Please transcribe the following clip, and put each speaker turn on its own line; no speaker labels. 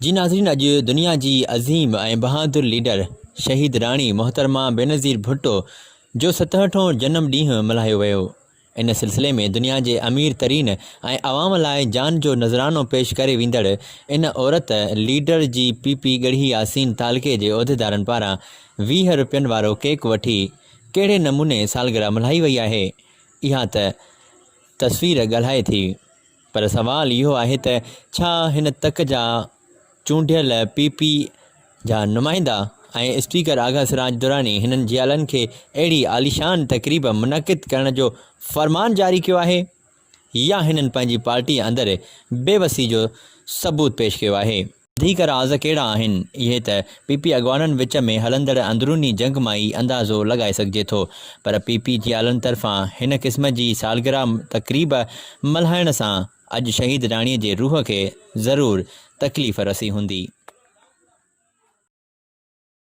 جي ناظرين اڄ دنيا جي عظيم ۽ بهادر ليڊر شهيد راڻي محترمه بينظير ڀٽو جو ستهٺون جنم ڏينهن ملهايو ويو. ان سلسلي ۾ دنيا جي امير ترين ۽ عوام لاء جان جو نذرانو پيش ڪري ويندڙ ان عورت ليڊر جي پي پي ڳڙهي ياسين تعلقي جي عهديدارن پاران 20 رپين وارو ڪيڪ وٺي ڪهڙي نموني سالگرهه ملهائي وئي آهي اها ته تصوير ڳالهائي ٿي. پر سوال اهو آهي ته ڇا هن تڪ جا چونڊيل پي پي جا نمائندا ۽ اسپيڪر آغا سراج دراني هنن جيالن کي اهڙي عاليشان تقريب منعقد ڪرڻ جو فرمان جاري ڪيو آهي يا هنن پنهنجي پارٽي اندر بيوسي جو ثبوت پيش ڪيو آهي؟ وڌيڪ راز ڪهڙا آهن؟ اهي ته پي پي اڳواڻن وچ ۾ هلندڙ اندروني جنگ مان ئي اندازو لڳائي سگهجي ٿو پر پي پي جيالن طرفان هن قسم جي سالگرهه تقريب ملهائڻ سان اڄ شهيد راڻي جي روح کي ضرور تڪليف رسي هوندي.